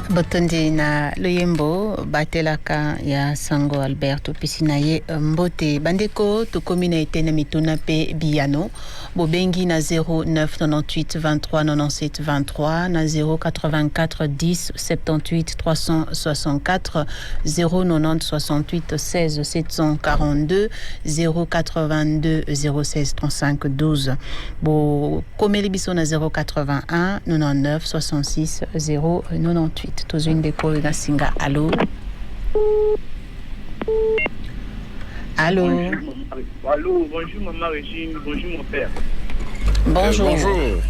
Botondi na loyembo batelaka ya sango Albert, topesi na ye mbote. Bandeko, tokomi na etene mituna mpe biyano. Bobengi na 0998 23 97 23, na 084 10 78 364, 090 68 16 742, 082 06 35 12. Bokomeli biso na 081 99 66 098. Tozwi ndeko oyo na singa. Allo, allo. Bonjour, allô, bonjour maman Régine, bonjour mon père. Bonjour. Bonjour.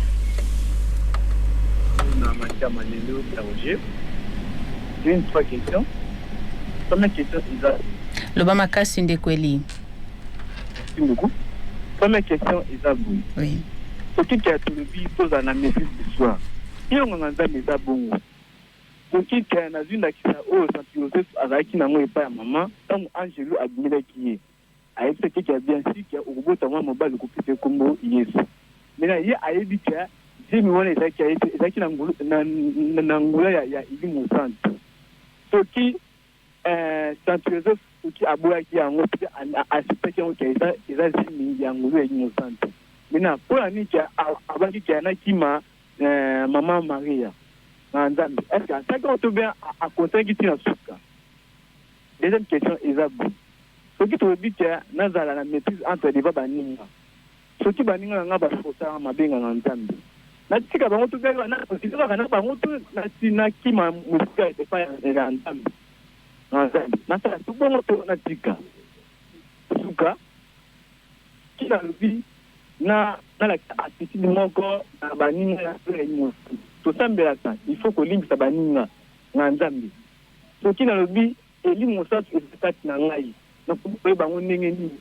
Na Matia Manelo, Père Roger. J'ai une trois questions. Première question, eza. Loba makasi, ndeko Eli. Merci beaucoup. Première question, eza boye. Soki ke tolobi tozala na maîtrise de soi, iyo nganga Nzambe, eza bongo? Soki ke nazwi ndakisa oyo Saint Joseph azalaki nango epai ya mama, ntango angelu abimelaki ye, ayebisaki ke bien sûr ke okobota mwana mobali, okopesa nkombo Yesu. Maintenant ye ayebi ke zemi wana ezalaki na ngula ya Elimo Santu. Soki Saint Joseph, soki aboyaki yango, soki acceptaki yango ke eza zemi ya ngulu ya Elimo Santu, maintenant mpona nini ke abaki ke anakima mama Maria na Nzambe? Est ce que asalaki yango to bien akontinaki ntina suka? Deuxième question eza boye: soki tolobi ke nazala na maîtrise entre devant baninga, soki baninga na nga basosaka mabengaka Nzambe, natika bango to nakontinue kaka na bango to nakima mosika epai ya Nzambe? Na Nzambe nasala to bongo to natika? Suka, ki nalobi na nalakisa attitude moko na baninga ya mosusu, tosambelaka, il faut kolimbisa baninga na Nzambe. Soki nalobi Elimo Mosantu eza kati na ngai, nakoki koyeba yango ndenge nini?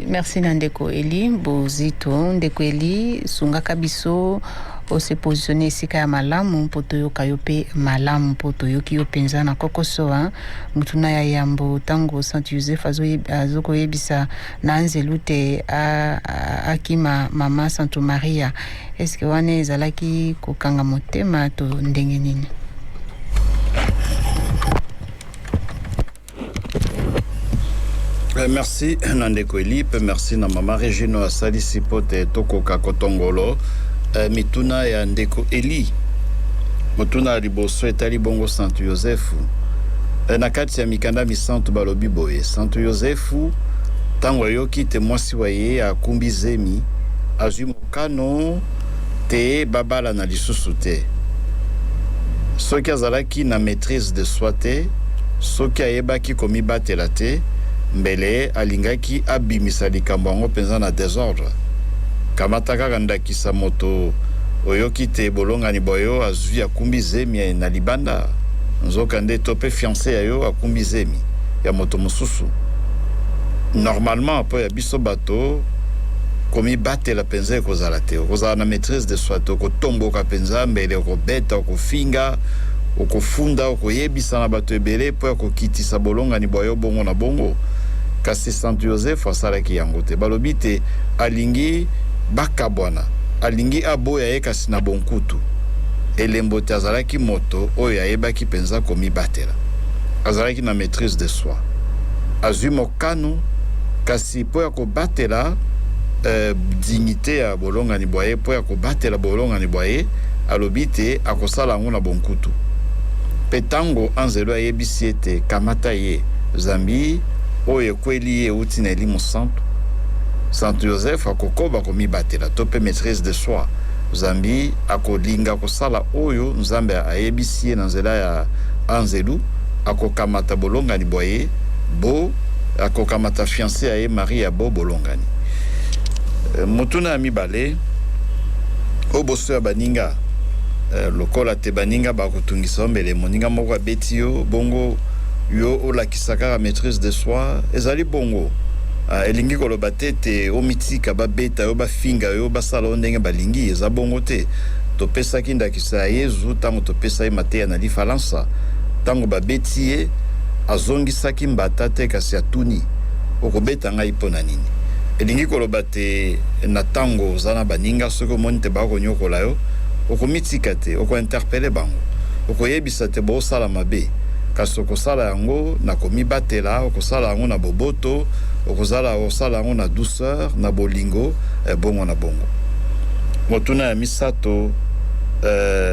Merci na ndeko Eli Bozito. Ndeko Eli, sungaka biso ose positionne esika ya malamu mpo toyoka yo mpe malamu, mpo toyoki yo mpenza na kokoso. Mutuna ya yambo, ntango Saint Joseph azokoyebisa na anzelu te akima mama Santo Maria, eske wana ezalaki kokanga motema to ndenge nini? Merci na ndeko Eli mpe merci na mama Regine oyo asalisi mpo te tokoka kotongolo mituna ya ndeko Eli. Motuna ya liboso etali bongo Santu Yosefu. Na kati ya mikanda misantu balobi boye: Santu Yosefu, ntango ayoki te mwasi wa ye akumbi zemi, azwi mokano te babalana lisusu te. Soki azalaki na maîtrise de soi te, soki ayebaki komibatela te, mbele alingaki abimisa likambo yango mpenza na désordre. Kamata kaka ndakisa, moto oyoki te bolongani boyo azwi akumbi zemi na libanda, nzoka nde to mpe fiancé ya yo akumbi zemi ya moto mosusu. Normalement, mpo ya biso bato, komibatela mpenza ekozala te, okozala na maîtrise de soi te, okotomboka mpenza, mbele okobeta, okofinga, okofunda, okoyebisa na bato ebele mpo ya kokitisa bolongani bwa yo, bongo na bongo. Kasi Santu Yosefu asalaki yango te. Balobi te alingi bakabwana, alingi aboya ye, kasi na bonkutu. Elembo te azalaki moto oyo ayebaki mpenza komibatela, azalaki na maîtrise de soi. Azwi mokano, kasi mpo ya kobatela dignité ya bolongani bwa ye, mpo ya kobatela bolongani bwa ye, alobi te akosala yango na bonkutu. Mpe ntango anzelu ayebisi ete kamata ye, zambi oyo ekweli ye euti na Elimo Santu, Santu Joseph akokoba komibatela to mpe maîtrise de soi, zambi akolinga kosala oyo Nzambe ayebisi ye na nzela ya anzelu. Akokamata bolongani bwa ye bo akokamata fiancé ya ye Maria bo bolongani. Motuna ya mibale, oyo boso ya baninga, lokola te baninga bakotungisa yo, mbele moninga moko abeti yo, bongo yo olakisa kaka maîtrise de soi. Ezali bongo, elingi koloba te ete omitika babeta yo, bafinga yo, basala yo ndenge balingi. Eza bongo te. Topesaki ndakisa ya Yezu ntango topesa ye mateya na lifalansa. Ntango babeti ye, azongisaki mbata te, kasi atuni: "Okobeta ngai mpo na nini?" Elingi koloba te na ntango oza na baninga, soki omoni te bakonyokola yo, okomitika te, okointerpeller bango, okoyebisa te bosala mabe, kasi okosala yango na komibatela, okosala yango na boboto, okozala okosala yango na douceur, na bolingo, bongo na bongo. Motuna ya misato,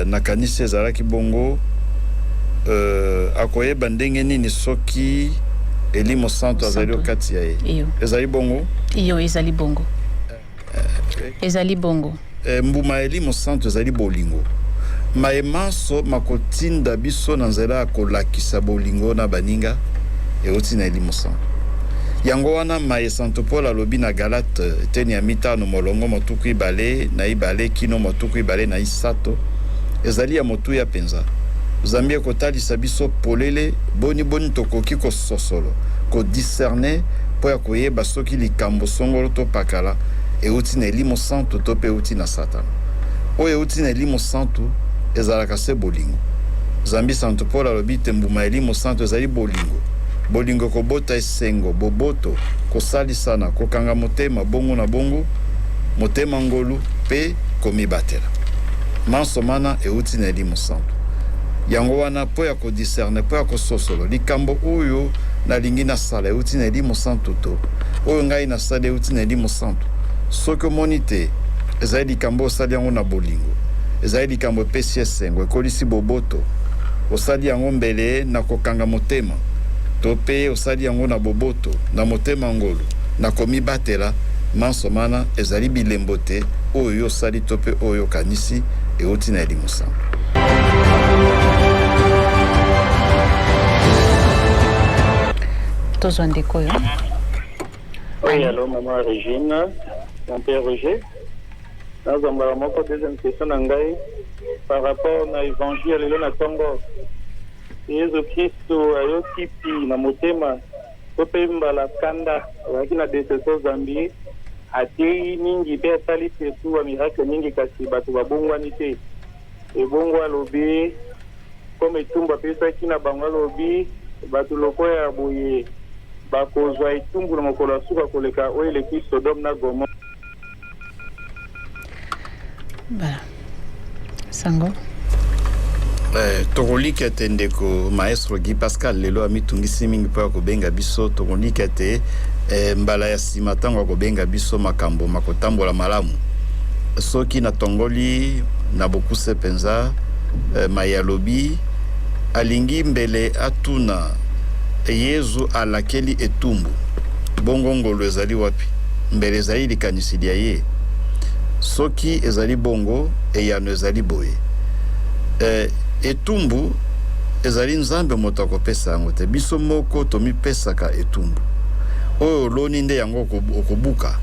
nakanisi ezalaki bongo, akoyeba ndenge nini soki Elimo Santo azali okati ya ye? Iyo. Ezali bongo? Iyo, ezali bongo, ezali bongo. Mbuma ya Elimo Santo ezali bolingo. Maye manso makotinda biso na nzela ya kolakisa bolingo na baninga euti na Elimo Santo. Yango wana maye Santo Paul alobi na Galate eteni ya 5 molongo 22 kino 23 ezali ya motuya mpenza. Zambi ekotalisa biso polele boni boni tokoki kososolo, kodiscerner mpo ya koyeba soki likambo songolo to pakala euti na Elimo Santu to mpe euti na Satana. Oyo euti na Elimo Santu ezalaka se bolingo. Zambi Santo Paul alobi te mbuma ya Elimo Santu ezali bolingo. Bolingo ekobota esengo, boboto, kosalisana, kokanga motema, bongo na bongo, motema ngolu mpe komibatela. Manso mana euti na Elimo Santu. Yango wana mpo ya kodiscerner, mpo ya kososolo likambo oyo nalingi nasala euti na Elimo Santu to oyo ngai nasali euti na Elimo Santu. Soki omoni te ezali likambo osali yango na bolingo, ezali likambo epesi esengo, ekolisi boboto, osali yango mbele na kokanga motema to mpe osali yango na boboto, na motema ngolu, na komibatela, manso mana ezali bilembo te oyo yo osali to mpe oyo okanisi euti na Elimo Santu. Tozwa ndeko oyo. Oui, allô, maman Régine, mon père Roger. Nazwa mbala moko deuxième question na ngai par rapport na évangile ya lelo na ntongo. Yesu Kristo ayoki pi na motema to mpe mbala kanda, azalaki na déception zambi atei mingi mpe asali surtout bamiracle mingi, kasi bato babongwani te. Ebongo alobi comme etumbu apesaki na bango, alobi bato lokola ya boye bakozwa etumbu na mokolo ya suka koleka oyo eleki Sodome na Gomore. Voilà, sango. Tokolika ete ndeko maestro Guy Pascal lelo amitungisi mingi mpo ya kobenga biso. Tokolika ete mbala ya nsima ntango akobenga biso makambo makotambola malamu. Soki natongoli na bokuse mpenza, maye alobi, alingi mbele atuna: Yezu alakeli etumbu, bongo ngolu ezali wapi? Mbele ezali likanisi lia ye. Soki ezali bongo, eyano ezali boye: etumbu ezali Nzambe moto akopesa yango te, biso moko tomipesaka etumbu. Oyo oloni nde yango okobuka.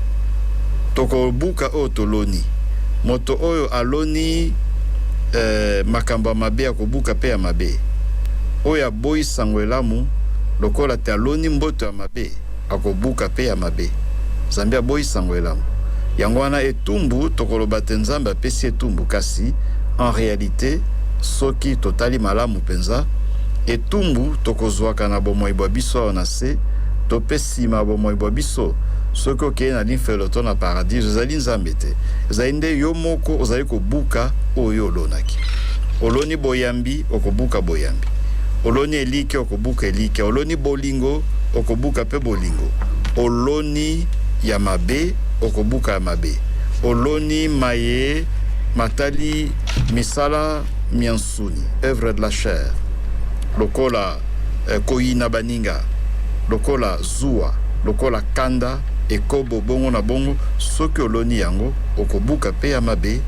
Tokobuka oyo toloni. Moto oyo aloni makambo ya mabe akobuka mpe ya mabe. Oyo aboyi sango elamu, lokola te aloni mboto ya mabe, akobuka mpe ya mabe. Nzambe aboyi sango elamu. Yango wana etumbu, tokoloba te Nzambe apesi etumbu, kasi en réalité, soki totali malamu mpenza, etumbu tokozwaka na bomoi bwa biso awa na se to mpe nsima ya bomoi bwa biso, soki okei na limfelo to na paradiso, ezali Nzambe te, ezali nde yo moko ozali kobuka oyo olonaki. Oloni boyambi, okobuka boyambi. Oloni elikya, okobuka elikya. Oloni bolingo, okobuka mpe bolingo. Oloni ya mabe, okobuka ya mabe. Oloni maye matali misala mya nsuni, œuvre de la chair, lokola koyina baninga, lokola zuwa, lokola kanda, ekobo, bongo na bongo, soki oloni yango, okobuka mpe ya mabe.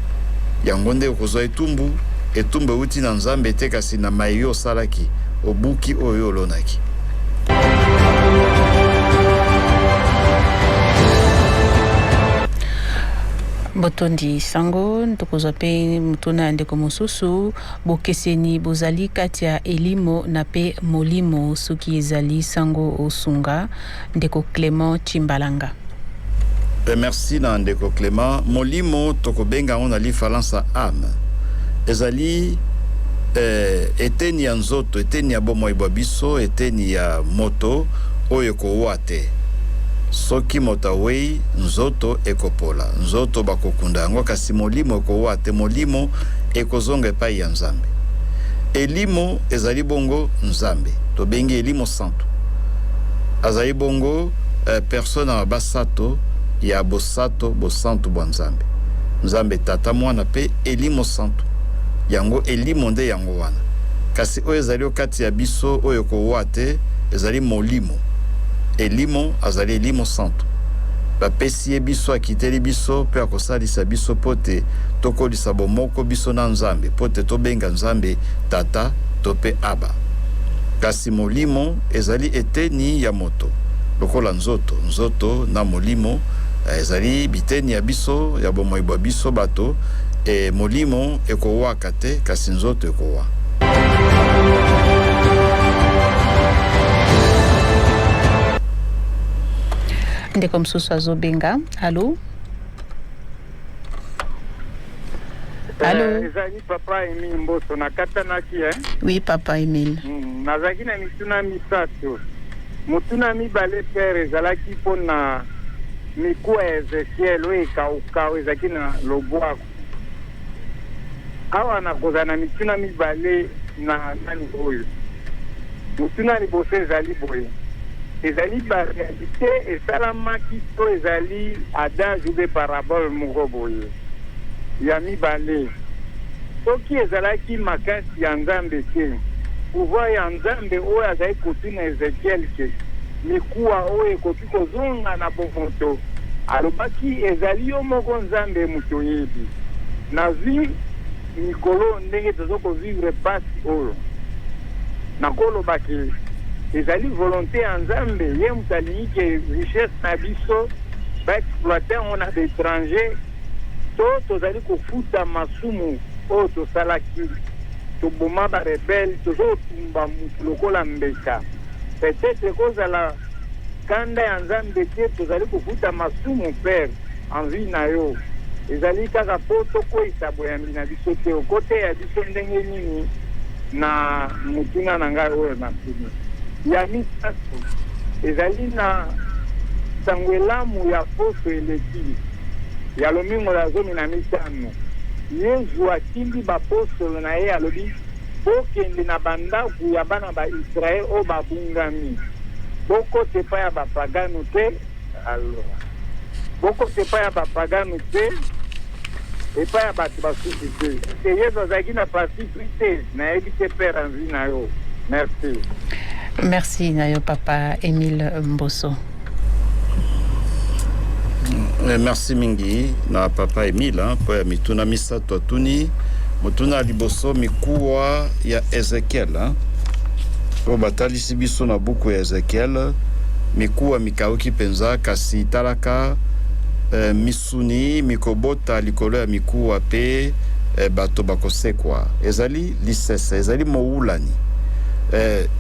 Yango nde okozwa etumbu. Etumbu euti na Nzambe te, kasi na maye yo osalaki, obuki oyo olonaki. Botondi sango. Tokozwa mpe motuna ya ndeko mosusu: bokeseni bozali kati ya elimo na mpe molimo? Soki ezali, sango osunga ndeko Clément Chimbalanga. Merci na ndeko Clément. Molimo, tokobenga yango na lifalansa âme, ezali eteni ya nzoto, eteni ya bomoi bwa biso, eteni ya moto oyo ekowa te. Soki moto awei, nzoto ekopola, nzoto bakokunda yango, kasi molimo ekowa te, molimo ekozonga epai ya Nzambe. Elimo ezali bongo Nzambe, tobengi Elimo Santu. Azali bongo eh, persona ya basato ya bosato bosantu bwa Nzambe. Nzambe Tata, Mwana mpe Elimo Santu. Yango elimo nde yango wana. Kasi oyo ezali o kati ya biso, oyo ekowa te, ezali molimo. Elimo azali Elimo Santu. Bapesi ye biso, akiteli biso mpe akosalisa biso mpo te tokolisa bomoko biso na Nzambe, mpo te tobenga Nzambe Tata to mpe Abba. Kasi molimo ezali eteni ya moto, lokola nzoto. Nzoto na molimo ezali biteni ya biso, ya bomoi bwa biso bato. E molimo ekowaka te, kasi nzoto ekowa. Ndeko mosusu azobenga. Alo, alo. Ezali papa Emile Mboso, nakatanaki eh? Oui, papa Emile. Nazalaki na mituna misato. Motuna mibale, père, ezalaki mpona mikuwa ya Ezekiel oyo ekauka, oyo ezalaki na lobwaku. Awa nakozala na mituna mibale na nani oyo. Motuna liboso ezali boye: ezali baréalité esalamaki to ezali adage ube parabole moko boye? Ya mibale, soki ezalaki makasi ya Nzambe te, pouvoir ya Nzambe oyo azali kotuna Ezekiel ke mikuwa oyo ekoki kozonga na bomoto, alobaki ezali yo moko Nzambe moto oyebi. Nazwi mikolo ndenge toza kovivre pasi oyo, nakoloba ke ezali volonté ya Nzambe, ye moto alingi ke richesse na biso baexploite yango na baétranger, to tozali kofuta masumu oyo tosalaki, toboma barebelles, tozotumba mutu lokola mbeka? Peut-être ekozala kanda ya Nzambe te, tozali kofuta masumu. Père, envie na yo ezali kaka mpo tokweyisa boyambi na biso te? Okoteya biso ndenge nini na motuna na ngai oyo natuni? Ya misato ezali na sango elamu ya poso eleki, ya lomingo ya 15. Yezu atindi bapostolo na ye, alobi: "Bokende na bandako ya bana ba Israele oyo babungami, bokota epai ya bapagano te." Alors, bokota epai ya bapagano te, epai ya bato basusu te. Te, Yesu azalaki na parti pris te. Nayebi te, père, envie na yo. Merci. Merci na yo, papa Emile Mboso. Merci mingi na papa Emile mpo ya mituna misato atuni. Motuna ya liboso, mikuwa ya Ezekiel oyo batalisi biso na buku ya Ezekiel, mikuwa mikauki mpenza, kasi talaka misuni mikobota likolo ya mikuwa mpe bato bakosekwa. Ezali lisese, ezali mowulani.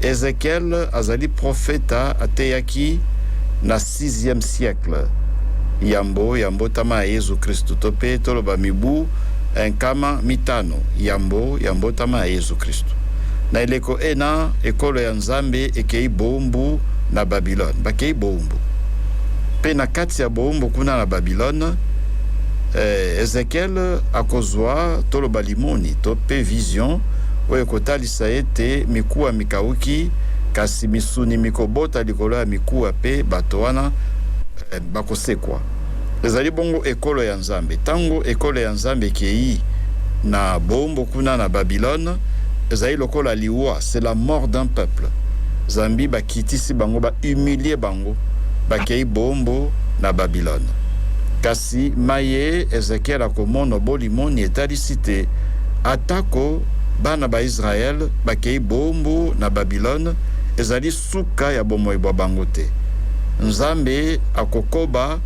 Ezekiel azali profeta, ateyaki na 6e siècle yambo ya mbotama ya Yesu Kristu, to mpe toloba mibu 500 yambo ya mbotama ya Yesu Kristu. Na eleko ena, ekolo ya Nzambe ekei bowumbu na Babylone. Bakei bowumbu, mpe na kati ya bowumbu kuna na Babylone, Ezekiel akozwa, toloba, limoni to mpe vision oyo ekotalisa ete mikuwa mikauki, kasi misuni mikobota likolo ya mikuwa mpe bato wana bakosekwa. Ezali bongo ekolo ya Nzambe. Ntango ekolo ya Nzambe ekei na bowumbu kuna na Babylone, ezali lokola liwa, c'est la mort d'un peuple, zambi bakitisi bango, bahumilie bango, bakei bowumbu na Babylone. Kasi maye Ezekiel akomona bolimoni etalisi te atako bana ba Israele bakei bowumbu na Babylone, ezali suka ya bomoi bwa bango te. Nzambe akokoba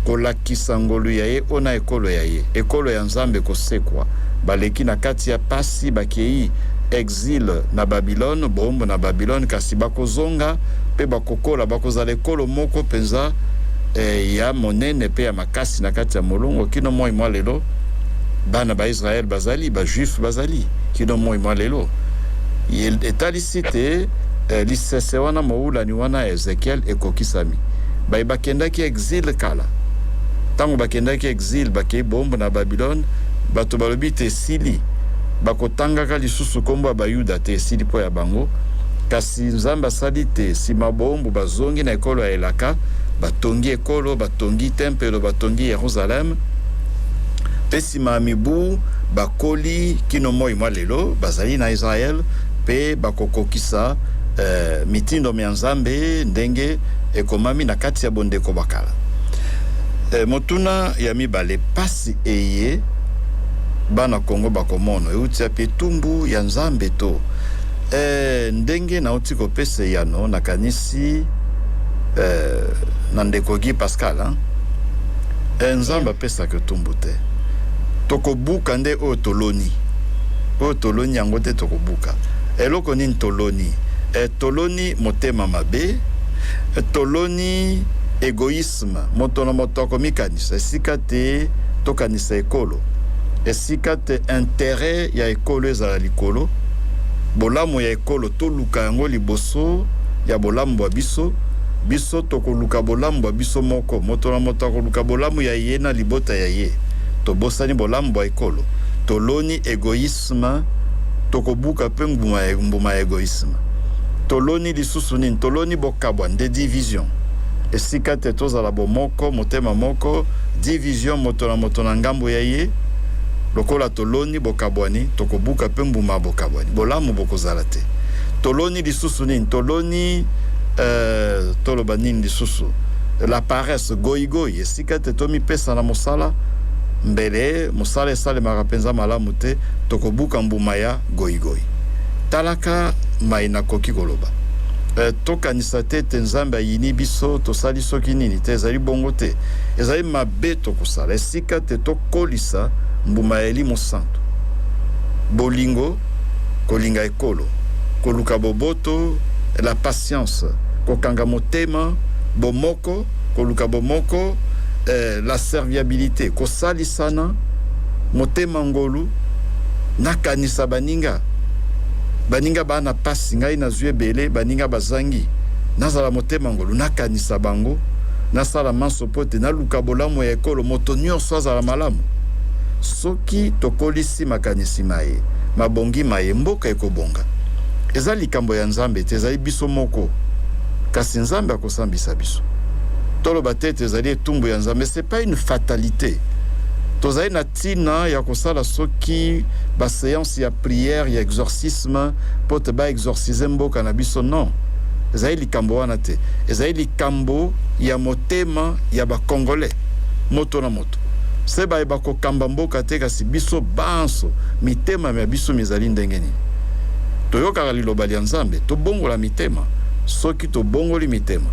kolakisa ngolu ya ye ona ekolo ya ye. Ekolo ya Nzambe kosekwa. Baleki na kati ya pasi, bakei exil na Babylone, bowumbu na Babylone, kasi bakozonga mpe bakokola, bakozala ekolo moko mpenza ya monene mpe ya makasi na kati ya molongo. Kino moi mwa lelo, bana ba Israele bazali, bajuif bazali kino moi mwa lelo. Etalisi te lisese wana, mowulani wana ya Ezekiel ekokisami. Baye bakendaki exil kala. Ntango bakendaki exil, bakei boombo na Babylone, bato balobi te esili, bakotangaka lisusu nkombo ya Bayuda te, esili mpo ya bango. Kasi Nzambe asali te nsima boombo bazongi na ekolo ya elaka, batongi ekolo, batongi tempelo, batongi Yeruzalem, mpe nsima ya mibu bakoli kino moi mwa lelo bazali na Israel mpe bakokokisa mitindo mya Nzambe ndenge ekomami na kati ya bondeko bwa kala. Motuna ya mibale, pasi eye bana Kongo bakomono euti api etumbu ya Nzambe to ndenge nauti kopesa eyano nakanisi na ndeko Guy Pascal hein? Nzambe apesaka etumbu te, tokobuka nde oyo toloni, oyo toloni yango te tokobuka. Eloko nini toloni? Toloni motema mabe, toloni egoïsme, moto na moto akomikanisa esika te tokanisa ekolo, esika te intérêt ya ekolo ezala likolo, bolamu ya ekolo toluka yango liboso ya bolamu bwa biso. Biso tokoluka bolamu bwa biso moko, moto na moto akoluka bolamu ya ye na libota ya ye. Tobosani bolamu bwa ekolo, toloni egoïsme, tokobuka mpe mbuma ya egoïsme. Toloni lisusu nini? Toloni bokabwa nde division, esika te tozala bomoko, motema moko, division, moto na moto na ngambo ya ye. Lokola toloni bokabwani, tokobuka mpe mbuma ya bokabwani, bolamu bokozala te. Toloni lisusu nini? Toloni toloba nini lisusu? La paresse, goigoi, esika te tomipesa na mosala, mbele mosala esalemaka mpenza malamu te, tokobuka mbuma ya goigoi. Talaka mai nakoki koloba. Tokanisa te ete Nzambe ayini biso, tosali soki nini te, ezali bongo te. Ezali mabe tokosala, esika te tokolisa mbuma ya Elimo Santu, bolingo, kolinga ekolo, koluka boboto, la patience, kokanga motema, bomoko, koluka bomoko, la serviabilité, kosalisana, motema ngolu, nakanisa baninga, baninga baa na pasi, ngai nazwi ebele, baninga bazangi, nazala motema ngolu, nakanisa bango, nasala manso po ete naluka bolamu ya ekolo, moto nyonso azala malamu. Soki tokolisi makanisi maye mabongi maye, mboka ekobonga. Eza likambo ya Nzambe te, ezali biso moko, kasi Nzambe akosambisa biso. Toloba te ete ezali etumbu ya Nzambe, c'est pas une fatalité. Tozali na ntina ya kosala soki ba séance ya prière ya exorcisme po te ba exorciser mboka na biso, non, ezali likambo wana te, ezali likambo ya motema ya ba Congolais, moto na moto. Se baye bakokamba mboka te, kasi biso banso mitema mya biso mizali ndenge nini? Toyokaka liloba lya Nzambe, tobongola mitema. Soki tobongoli mitema,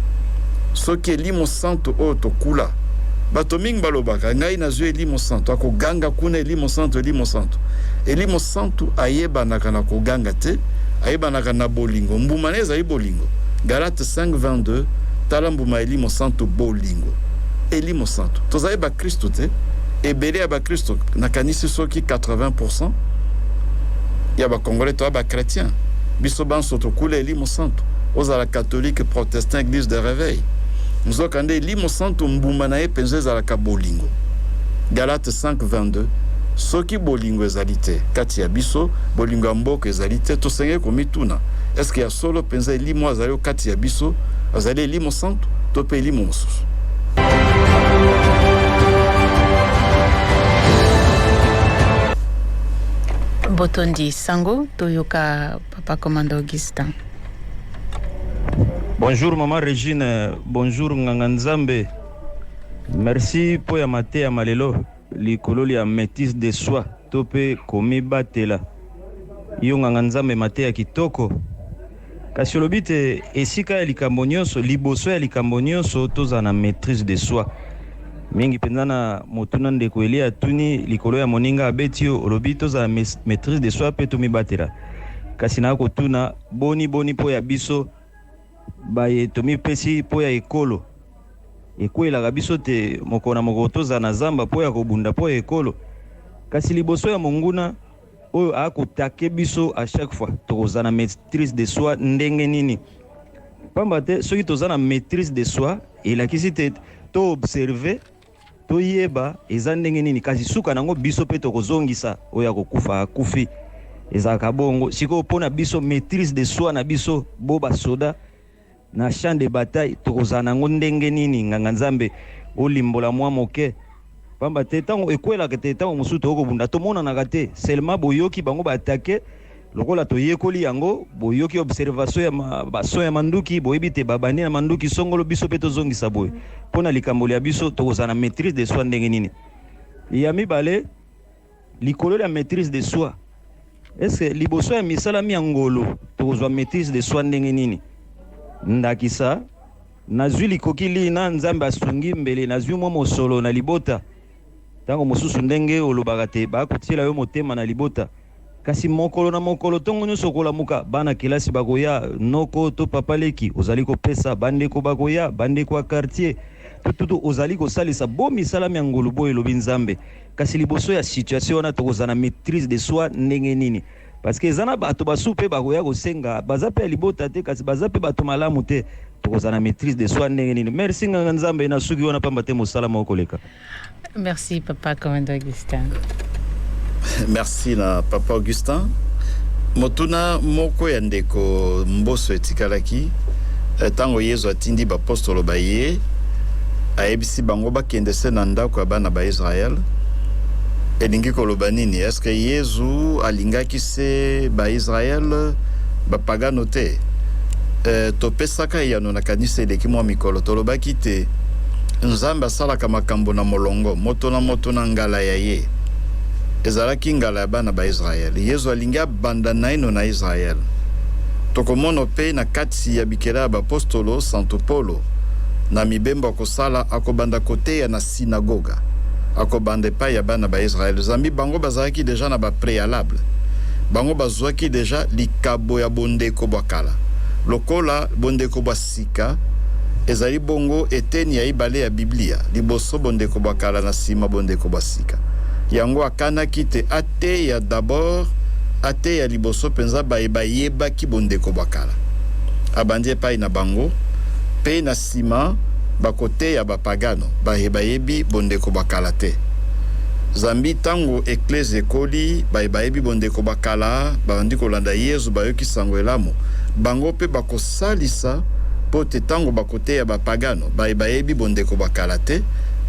soki Elimo Santu oyo tokula, bato mingi balobaka ngai nazwi Elimo Santu, akoganga kuna Elimo Santu, Elimo Santu. Elimo Santu ayebanaka na koganga te, ayebanaka na bolingo. Mbuma na ye ezali bolingo. Galate 5:22, tala mbuma ya Elimo Santu, bolingo. Elimo Santu, tozali bakristo te, ebele ya bakristo, nakanisi soki 80% ya bakongolais toya bachrétien, biso banso tokula Elimo Santu, ozala catholique, protestant, église de réveil. Nzoka nde Elimo Santu mbuma na ye mpenza ezalaka bolingo. Galate 5:22, soki bolingo ezali te kati ya biso, bolingo ya mboka ezali te, tosengeli komituna, eske ya solo mpenza elimo azali kati ya biso azali Elimo Santu to mpe elimo mosusu? Botondi sango, toyoka papa commandant Augustin. Bonjour maman Régine, bonjour Nganga Nzambe. Merci po ya mateya malelo likolo ya maîtrise de soi to pe komibatela. Yo Nganga Nzambe mateya kitoko. Kasi olobi te esika ya likambo nyonso, liboso ya likambo nyonso tozala na maîtrise de soi. Mingi mpenza na motuna ndeko Elie atuni likolo ya moninga abeti yo, olobi tozala maîtrise de soi mpe tomibatela. Kasi na kotuna boni boni mpo ya biso baye tomipesi mpo ya ekolo, ekwelaka biso te mokolo na mokolo tozala na zamba mpo ya kobunda mpo ya ekolo. Kasi liboso ya monguna oyo akotake biso à chaque fois, tokozala na maîtrise de soi ndenge nini? Pamba te soki toza na maîtrise de soi, Elakisi te to observe, toyeba eza ndenge nini, kasi suka nango biso mpe tokozongisa. Oyo akokufa akufi, ezalaka bongo. Sikoyo mpo na biso, maîtrise de soi na biso bo basoda na champ de bataille, tokozala nango ndenge nini? Nganga Nzambe, olimbola mwa moke, pamba te ntango ekwelaka te, ntango mosusu tokobunda, tomonanaka te, seulement boyoki bango baattaquer. Lokola toyekoli yango, boyoki observation ya bason ya manduki, boyebi te babandi na manduki songolo, biso mpe tozongisa boye. Mpo na likambo ya biso, tokozala na maîtrise de soi ndenge nini? Ya mibale, likolo ya maîtrise de soi, est-ce liboso ya misalami ya ngolu tokozwa maîtrise de soi ndenge nini? Ndakisa, nazwi likoki lina, Nzambe asungi, mbele nazwi mwa mosolo na libota. Ntango mosusu, ndenge olobaka te, bakotiela yo motema na libota, kasi mokolo na mokolo, ntongo nyonso okolamuka, bana kelasi bakoya, noko to papa leki ozali kopesa, bandeko bakoya, bandeko ya quartier, tututu, ozali kosalisa bo misalami ya ngolu boyo elobi Nzambe. Kasi liboso ya situation wana, tokozala na maîtrise de soi ndenge nini? Parce que eza na bato basu mpe bakoya kosenga, baza mpe ya libota te, kasi baza mpe bato malamu te. Tokozala na maîtrise de soi ndenge nini? Merci, nganga Nzambe. Na suki wana, pamba te mosala moko koleka. Merci, papa commandant Augustin. Merci na papa Augustin. Motuna moko ya ndeko Mboso etikalaki: ntango Yezu atindi bapostolo baye, ayebisi bango bakende se na ndako ya bana ba Israele, elingi koloba nini? Eske Yezu alingaki se Baisraele, bapagano te? Topesaka eyano na kanisa eleki mwa mikolo. Tolobaki te Nzambe asalaka makambo na molongo, moto na moto na ngala ya ye. Ezalaki ngala ya bana ba Israele, Yezu alingi abanda naino na Israele. Tokomona mpe na kati ya bikela ya bapostolo, Santu Polo na mibembo akosala, akobanda koteya na sinagoga, akobanda epai ya bana ba Israele, zambi bango bazalaki déjà na bapréalable, bango bazwaki déjà likabo ya bondeko bwa kala. Lokola bondeko bwa sika ezali bongo eteni ya ibale ya Biblia, liboso bondeko bwa kala, na nsima bondeko bwa sika. Yango akanaki te ateya d'abord, ateya liboso mpenza baye bayebaki bondeko bwa kala. Abandi epai na bango, mpe na nsima bakoteya bapagano baye bayebi bondeko bwa kala te. Zambi ntango eklese ekoli, baye bayebi bondeko bwa kala babandi kolanda Yezu, bayoki sango elamu, bango mpe bakosalisa mpo te ntango bakoteya bapagano baye bayebi bondeko bwa kala te,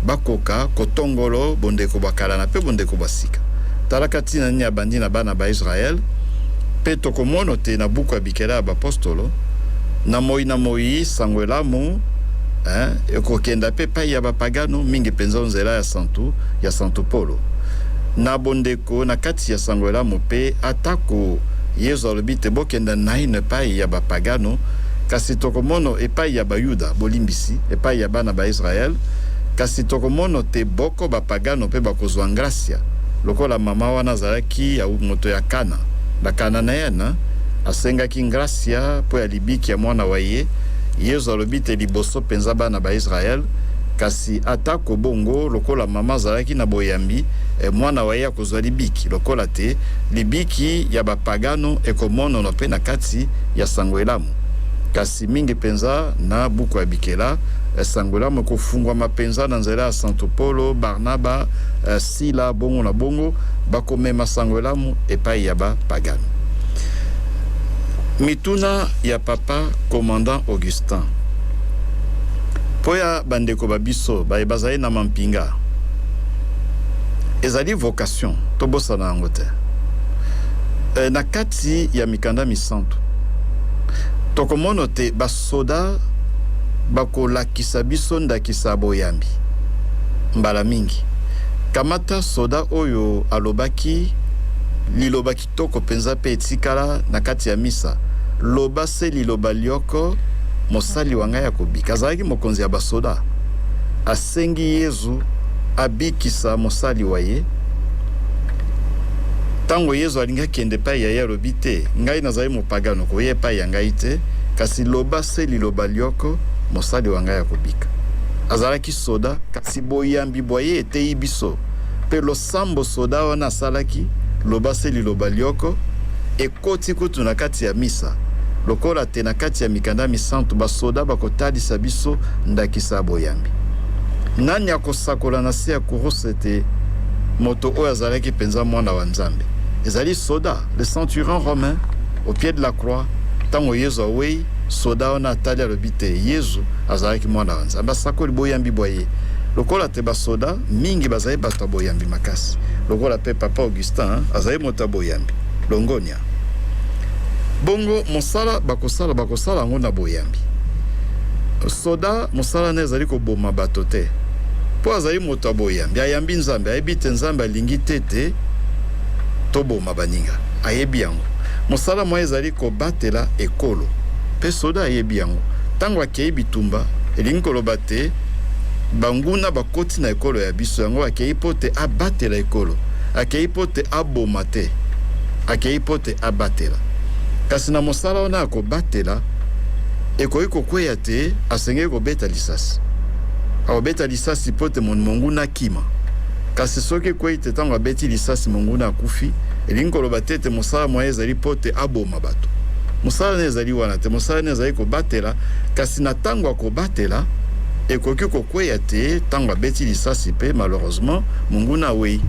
bakoka kotongolo bondeko bwa kala na mpe bondeko bwa sika. Talaka ntina nini abandi na bana ba Israele. Mpe tokomona te na buku ya bikela ya bapostolo, na moi na moi sango elamu ekokenda mpe epai ya bapagano, mingi mpenza nzela ya santu Polo. Na bondeko na kati ya sango elamu mpe, atako Yezu alobi te bokenda naino epai ya bapagano, kasi tokomono epai ya Bayuda, bolimbisi, epai ya bana ba Israele, kasi tokomono te boko bapagano mpe bakozwa ngrasia, lokola mama wana azalaki ya moto ya Kana, Bakananaene, asengaki ngrasia mpo ya libiki ya mwana wa ye. Yezu alobi te liboso mpenza bana ba Israele, kasi atako bongo, lokola mama azalaki na boyambi, mwana wa ye akozwa libiki, lokola te libiki ya bapagano ekomonono mpe na kati ya sango elamu. Kasi mingi mpenza na buku ya bikela, sango elamu ekofungwama mpenza na nzela ya santu Polo, Barnaba, Sila, bongo na bongo, bakomema sango elamu epai ya bapagano. Mituna ya papa commandant Augustin mpo ya bandeko ba biso baye bazali na mampinga, ezali vocation, tobosana yango te. Na kati ya mikanda misantu, tokomona te basoda bakolakisa biso ndakisa ya boyambi mbala mingi. Kamata soda oyo alobaki liloba kitoko mpenza mpe etikala na kati ya misa: "Loba se liloba lioko, mosali wa ngai akobika." Azalaki mokonzi ya basoda, asengi Yezu abikisa mosali wa ye. Ntango Yezu alingi akende epai ya ye, alobi te: "Ngai nazali mopagano, koya epai ya ngai te, kasi loba se liloba lioko, mosali wa ngai akobika." Azalaki soda, kasi boyambi bwa ye eteyi biso mpe losambo soda wana asalaki, "Loba se liloba lioko", ekoti kutu na kati ya misa. Lokola te na kati ya mikanda misantu basoda bakotalisa biso ndakisa ya boyambi. Nani akosakola na se ya kuruse ete moto oyo azalaki mpenza mwana wa Nzambe? Ezali soda, le centurion romain, au pied de la croix. Ntango Yezu awei, soda wana atali alobi te Yezu azalaki mwana wa Nzambe. Asakoli boyambi bwa ye. Lokola te basoda mingi bazali bato ya boyambi makasi, lokola mpe Papa Augustin azali moto ya boyambi. Longonya. Bongo mosala bakosala, bakosala yango na boyambi. Soda, mosala na ye ezali koboma bato te, mpo azali moto ya boyambi. Ayambi Nzambe, ayebi te Nzambe alingi te ete toboma baninga. Ayebi yango. Mosala mwa ye ezali kobatela ekolo, mpe soda ayebi yango. Ntango akei bitumba, elingi koloba te banguna bakoti na ekolo ya biso, yango akei mpo te abatela ekolo. Akei mpo te aboma te, akei mpo te abatela. Kasi na mosala wana ya kobatela, ekoki kokweya te asengeli kobeta lisasi. Akobeta lisasi mpo te monguna akima. Kasi soki ekwei te ntango abeti lisasi monguna akufi, elingi koloba te ete mosala mwa ye ezali mpo te aboma bato. Mosala na ye ezali wana te, mosala na ye ezali kobatela, kasi na ntango akobatela, ekoki kokweya te ntango abeti lisasi mpe malheureusement monguna awei.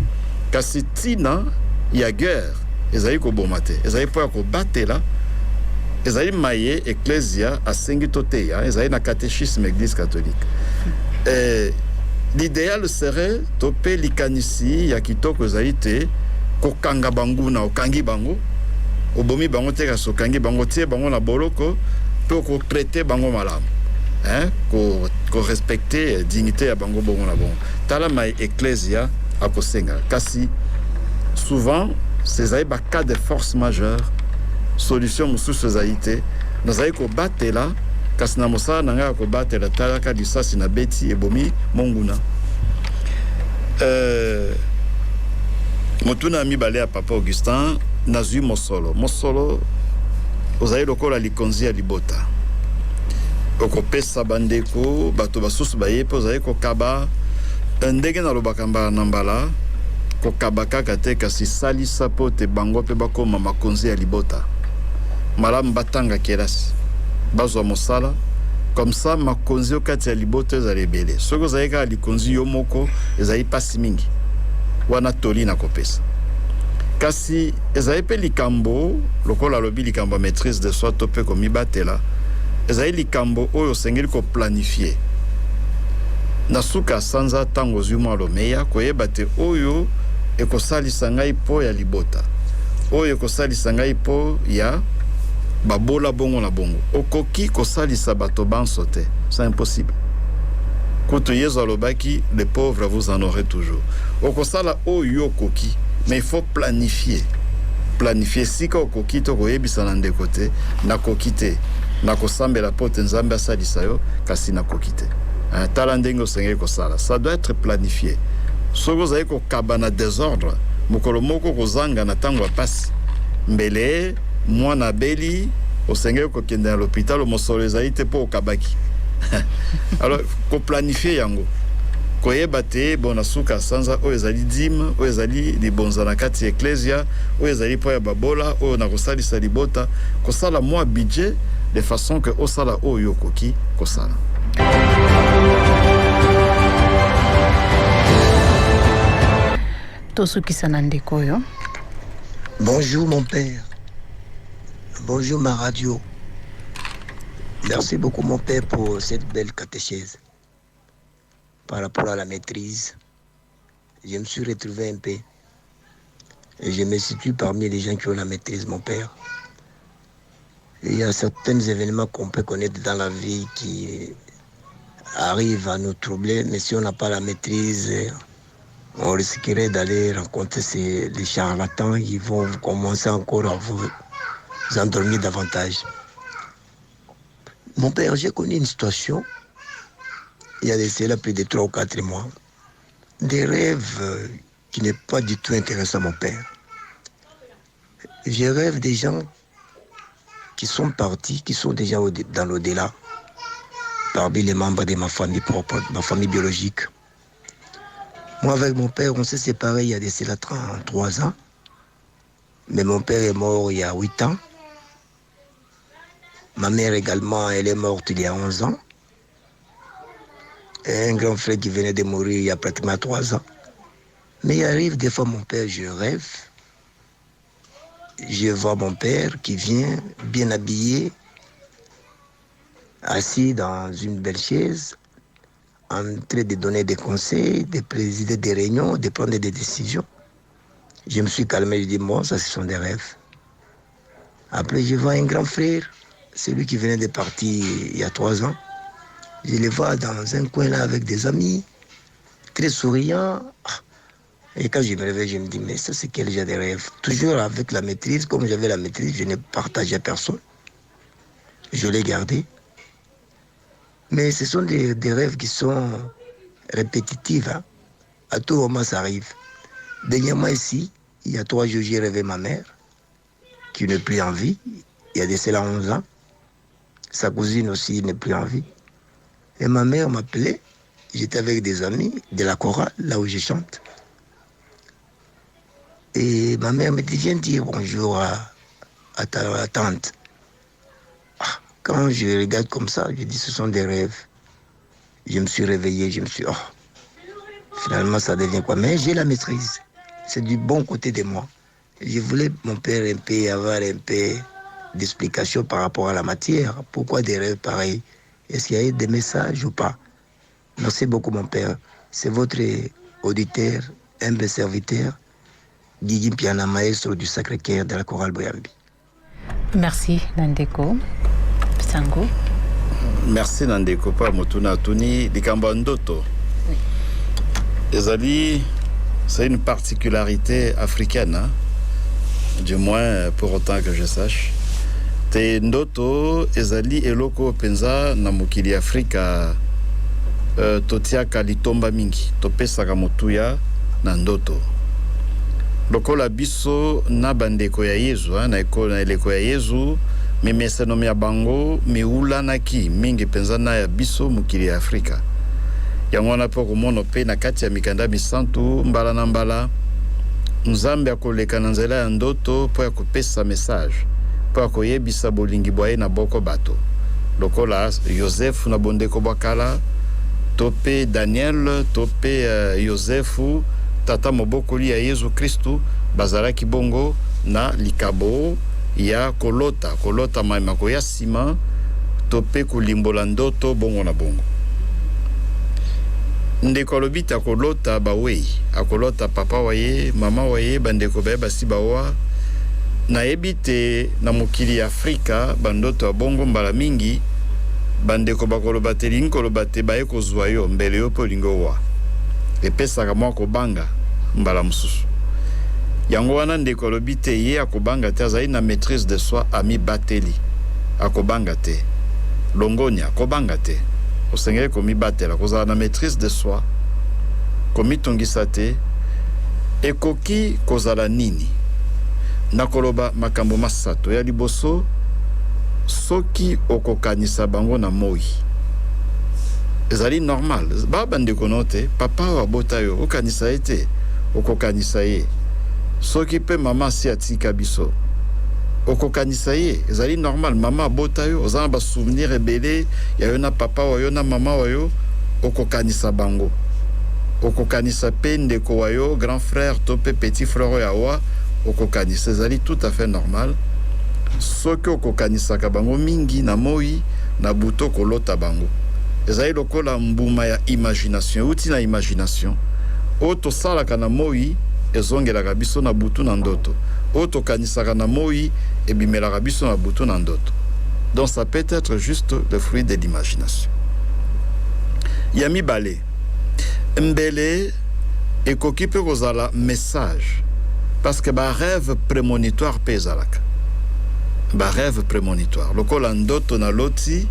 Kasi ntina ya guerre ezali koboma te, ezali mpo ya kobatela. Ezali maye Eklezia asengi toteya, ezali na catechisme Eglise catholique. Eh, l'idéal serait to mpe likanisi ya kitoko ezali te kokanga banguna, okangi bango, obomi bango te, kasi okangi bango, otie bango na boloko mpe okotraite bango malamu, hein, ko korespecte dignité ya bango bongo na bongo. Tala maye Eklezia akosenga. Kasi souvent ezali ba cas de force majeure, solution mosusu ezali te. Nazali kobatela, kasi na mosala na ngai ya kobatela, talaka lisasi na beti ebomi monguna. Motuna ya mibale ya Papa Augustin, nazwi mosolo. Mosolo ozali lokola likonzi ya libota, okopesa bandeko, bato basusu baye mpe ozali kokaba. Ndenge nalobaka mbala na mbala, kokaba kaka te, kasi salisa mpo te bango mpe bakoma makonzi ya libota. Malamu batanga kelasi, bazwa mosala, comme ça makonzi o kati ya libota ezala ebele. Soki ozali kaka likonzi yo moko, ezali pasi mingi. Wana toli na kopesa. Kasi ezali mpe likambo, lokola alobi likambo ya maîtrise de soi to mpe komibatela, ezali likambo oyo osengeli koplanifie. Na suka ya sanza, ntango ozwi mwa lomeya, koyeba te oyo ekosalisa ngai mpo ya libota, oyo ekosalisa ngai mpo ya babola, bongo na bongo. Okoki kosalisa bato banso te, c'est impossible. Kutu Yezu alobaki, les pauvres vous en aurez toujours. Okosala oyo yo okoki, mais il faut planifier. Planifier esika okoki to koyebisa na ndeko te, nakoki te, nakosambela mpo te Nzambe asalisa yo, kasi nakoki te. Tala ndenge osengeli kosala. Ça doit être planifié. Soki ozali kokaba na desordre, mokolo moko kozanga na ntango ya pasi. Mbele mwana abeli, osengeli kokende na lopitalo, mosolo ezali te mpo okabaki. Alors koplanifie yango, koyeba te bon, na suka ya sanza oyo ezali dime, oyo ezali libonza na kati ya eklezia, oyo ezali mpo ya babola, oyo nakosalisa libota, kosala mwa budget de façon que osala oyo okoki kosala. Tosukisa na ndeko oyo. Bonjour mon père. Bonjour ma radio. Merci beaucoup mon père pour cette belle catéchèse. Par rapport à la maîtrise, je me suis retrouvé un peu. Et je me situe parmi les gens qui ont la maîtrise, mon père. Il y a certains événements qu'on peut connaître dans la vie qui arrivent à nous troubler, mais si on n'a pas la maîtrise, on risquerait d'aller rencontrer les charlatans qui vont commencer encore à vous endormir davantage. Mon père, j'ai connu une situation, il y a de cela plus de 3 ou 4 mois, des rêves qui n'est pas du tout intéressant, mon père. Je rêve des gens qui sont partis, qui sont déjà dans l'au-delà, parmi les membres de ma famille propre, ma famille biologique. Moi, avec mon père, on s'est séparés il y a de cela 33 ans. Mais mon père est mort il y a 8 ans. Ma mère également, elle est morte il y a 11 ans. Et un grand frère qui venait de mourir il y a pratiquement 3 ans. Mais il arrive des fois, mon père, je rêve. Je vois mon père qui vient bien habillé, assis dans une belle chaise, en train de donner des conseils, de présider des réunions, de prendre des décisions. Je me suis calmé, je dis, bon, ça, ce sont des rêves. Après, je vois un grand frère, celui qui venait de partir il y a 3 ans. Je le vois dans un coin là avec des amis, très souriant. Et quand je me réveille, je me dis, mais ça, c'est quel genre de rêve? Toujours avec la maîtrise, comme j'avais la maîtrise, je n'ai partagé à personne. Je l'ai gardé. Mais ce sont des rêves qui sont répétitifs, hein. À tout moment, ça arrive. Dernièrement, ici, il y a 3 jours, j'ai rêvé ma mère, qui n'est plus en vie. Il y a de cela 11 ans. Sa cousine aussi n'est plus en vie. Et ma mère m'appelait. J'étais avec des amis de la chorale, là où je chante. Et ma mère me dit, viens dire bonjour à ta tante. Ah, quand je regarde comme ça, je dis, ce sont des rêves. Je me suis réveillé, je me suis... Oh, finalement, ça devient quoi? Mais j'ai la maîtrise. C'est du bon côté de moi. Je voulais, mon père, un peu, avoir un peu d'explication par rapport à la matière. Pourquoi des rêves pareils? Est-ce qu'il y a eu des messages ou pas? Merci beaucoup, mon père. C'est votre auditeur, humble serviteur, Guigui Piana, maestro du Sacré-Cœur de la chorale Boyambi. Merci, Nandeko. Sango. Merci na ndeko mpo ya motuna atuni likambo ya ndoto. Ezali, c'est une particularité africaine, hein? Du moins pour autant que je sache, te ndoto ezali eloko mpenza na mokili ya Afrika. Totiaka litomba mingi, topesaka motuya na ndoto lokola biso na bandeko ya Yezu, na eleko ya Yezu, mimeseno ya bango miulanaki mingi mpenza na ya biso mokili ya Afrika. Yango wana mpo komona mpe na kati ya mikanda misantu, mbala na mbala Nzambe akoleka na nzela ya ndoto mpo ya kopesa message, mpo ya koyebisa bolingi bwa ye na boko bato, lokola Yosefu na bondeko bwa kala, to mpe Daniel, to mpe Yosefu tata mobokoli ya Yezu Kristu. Bazalaki bongo na likabo ya kolota, kolota mayema koya nsima, to mpe kolimbola ndoto, bongo na bongo. Ndeko alobi te akolota bawei, akolota papa wa ye, mama wa ye, bandeko baye basi bawa. Nayebi te na mokili ya Afrika, bandoto ya bongo, mbala mingi bandeko bakoloba te, lingi koloba te baye kozwa yo mbele yo mpe olingi owa. Epesaka mwa kobanga mbala mosusu. Yango wana ndeko alobi te ye akobanga te, azali na maîtrise de soi, amibateli, akobanga te. Longonia, akobanga te. Osengeli komibatela, kozala na maîtrise de soi, komitungisa te. Ekoki kozala nini? Nakoloba makambo masato. Ya liboso, soki okokanisa bango na moi, ezali normal. Ba bandeko no te, papa oyo abota yo, okanisa ye te, okokanisa ye. Soki mpe mama asi atika biso, okokanisa ye, ezali normal. Mama abota yo, oza na basouvenir ebele ya yo na papa wa yo na mama wa yo, okokanisa bango. Okokanisa mpe ndeko wa yo, grand frère to mpe petit frère oyo awa, okokanisa, ezali tout à fait normal. Soki okokanisaka bango mingi na moi, na butu okolota bango. Ezali lokola mbuma ya imagination, euti na imagination. Oyo tosalaka na moi ezongelaka biso na butu na ndoto, oyo tokanisaka na moi ebimelaka biso na butu na ndoto. Donc ça peut être juste le fruit de l'imagination. Ya mibale, mbele ekoki mpe kozala message, parce que barêve prémonitoire mpe ezalaka. Barêve prémonitoire, lokola ndoto naloti,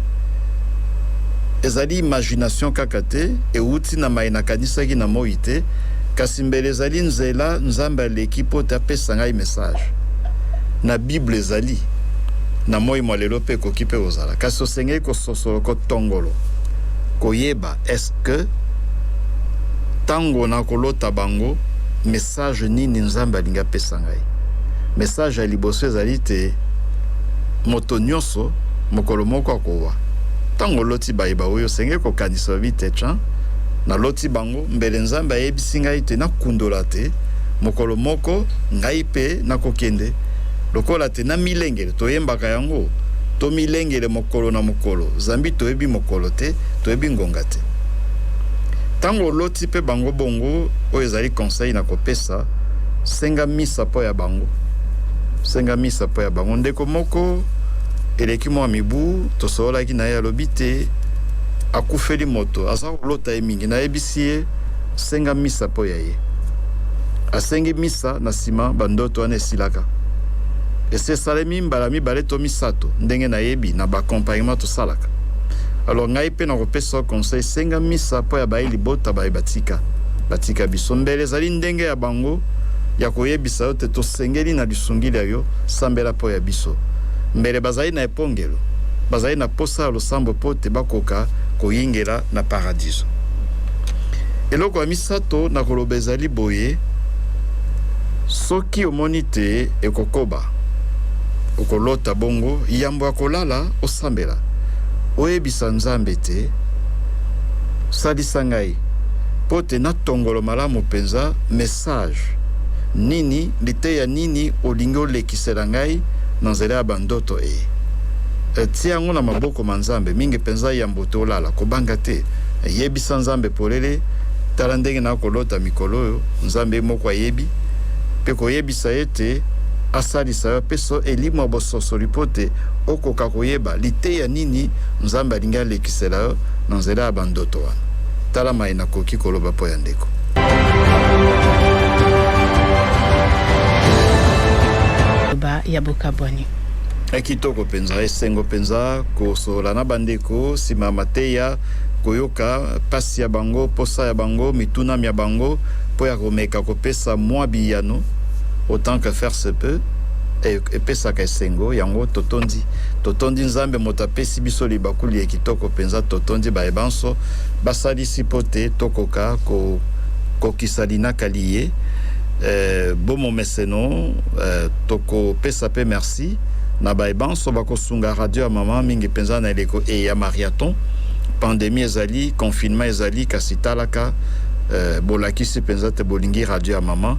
ezali imagination kaka te, euti na mai nakanisaki na moi te, kasi mbele ezali nzela Nzambe aleki mpo te apesa ngai message. Na Bible ezali, na moi mwa lelo mpe ekoki mpe kozala. Kasi osengeli kososolo, kotongolo, koyeba est-ce que ntango nakolota bango, message nini Nzambe alingi apesa ngai. Message ya liboso ezali te moto nyonso Mokolo moko akowa. Ntango oloti baye baoyo, osengeli kokanisa olobi te, Tya, naloti bango, mbele Nzambe ayebisi ngai te nakundola te mokolo moko ngai mpe nakokende. Lokola te namilengele, toyembaka yango, tomilengele mokolo na mokolo, zambi toyebi mokolo te, toyebi ngonga te. Ntango oloti mpe bango bongo, oyo ezali conseil nakopesa, senga misa mpo ya bango. Senga misa mpo ya bango. Ndeko moko, eleki mwa mibu, tosololaki na ye, alobi te akufeli moto, aza kolota ye mingi. Nayebisi ye, senga misa mpo ya ye. Asengi misa, na nsima bandoto wana esilaka. Esi esalemi mbala mibale to misato, ndenge nayebi na ba accompagnement tosalaka. Alors ngai mpe nakopesa yo conseil, senga misa mpo ya baye libota baye batika, batika biso. Mbele ezali ndenge ya bango ya koyebisa yo te tosengeli na lisungi lya yo, sambela mpo ya biso. Mbele bazali na epongelo, bazali na posa ya losambo mpo te bakoka koyingela na paradiso. Eloko ya misato nakoloba ezali boye, soki omoni te ekokoba, okolota bongo, yambo ya kolala osambela, oyebisa Nzambe te, salisa ngai mpo te natongolo malamu mpenza message nini, liteya nini olingi olekisela ngai na nzela ya bandoto eye. Tia yango na maboko ma Nzambe, mingi mpenza yambo te olala. Kobanga te, yebisa Nzambe polele, tala ndenge nakolota mikolo oyo, Nzambe ye moko ayebi, mpe koyebisa ye te asalisa yo, apesa yo elimo ya bososoli mpo te okoka koyeba liteya nini Nzambe alingi alekisela yo na nzela ya bandoto wana. Tala maye nakoki koloba mpo ya ndeko. Ba ya bokabwani. Kitoko mpenza, esengo mpenza kosolola na bandeko nsima ya mateya, koyoka mpasi ya bango, mposa ya bango, mituna mya bango, mpo ya komeka kopesa mwa biyano autant que faire se peut. Epesaka esengo yango. Totondi, totondi Nzambe moto apesi biso libaku liye kitoko mpenza. Totondi baye banso basalisi mpo te tokoka kokokisa linaka liye. Bomomeseno, tokopesa mpe merci na baye banso bakosunga radio ya mama, mingi mpenza na eleko e ya marathon. Pandemie ezali, confinement ezali, kasi talaka, bolakisi mpenza te bolingi radio ya mama,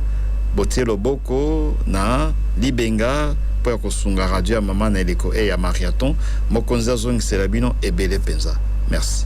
botie loboko na libenga mpo ya kosunga radio ya mama na eleko e ya marathon. Mokonzi azongisela bino ebele mpenza. Merci.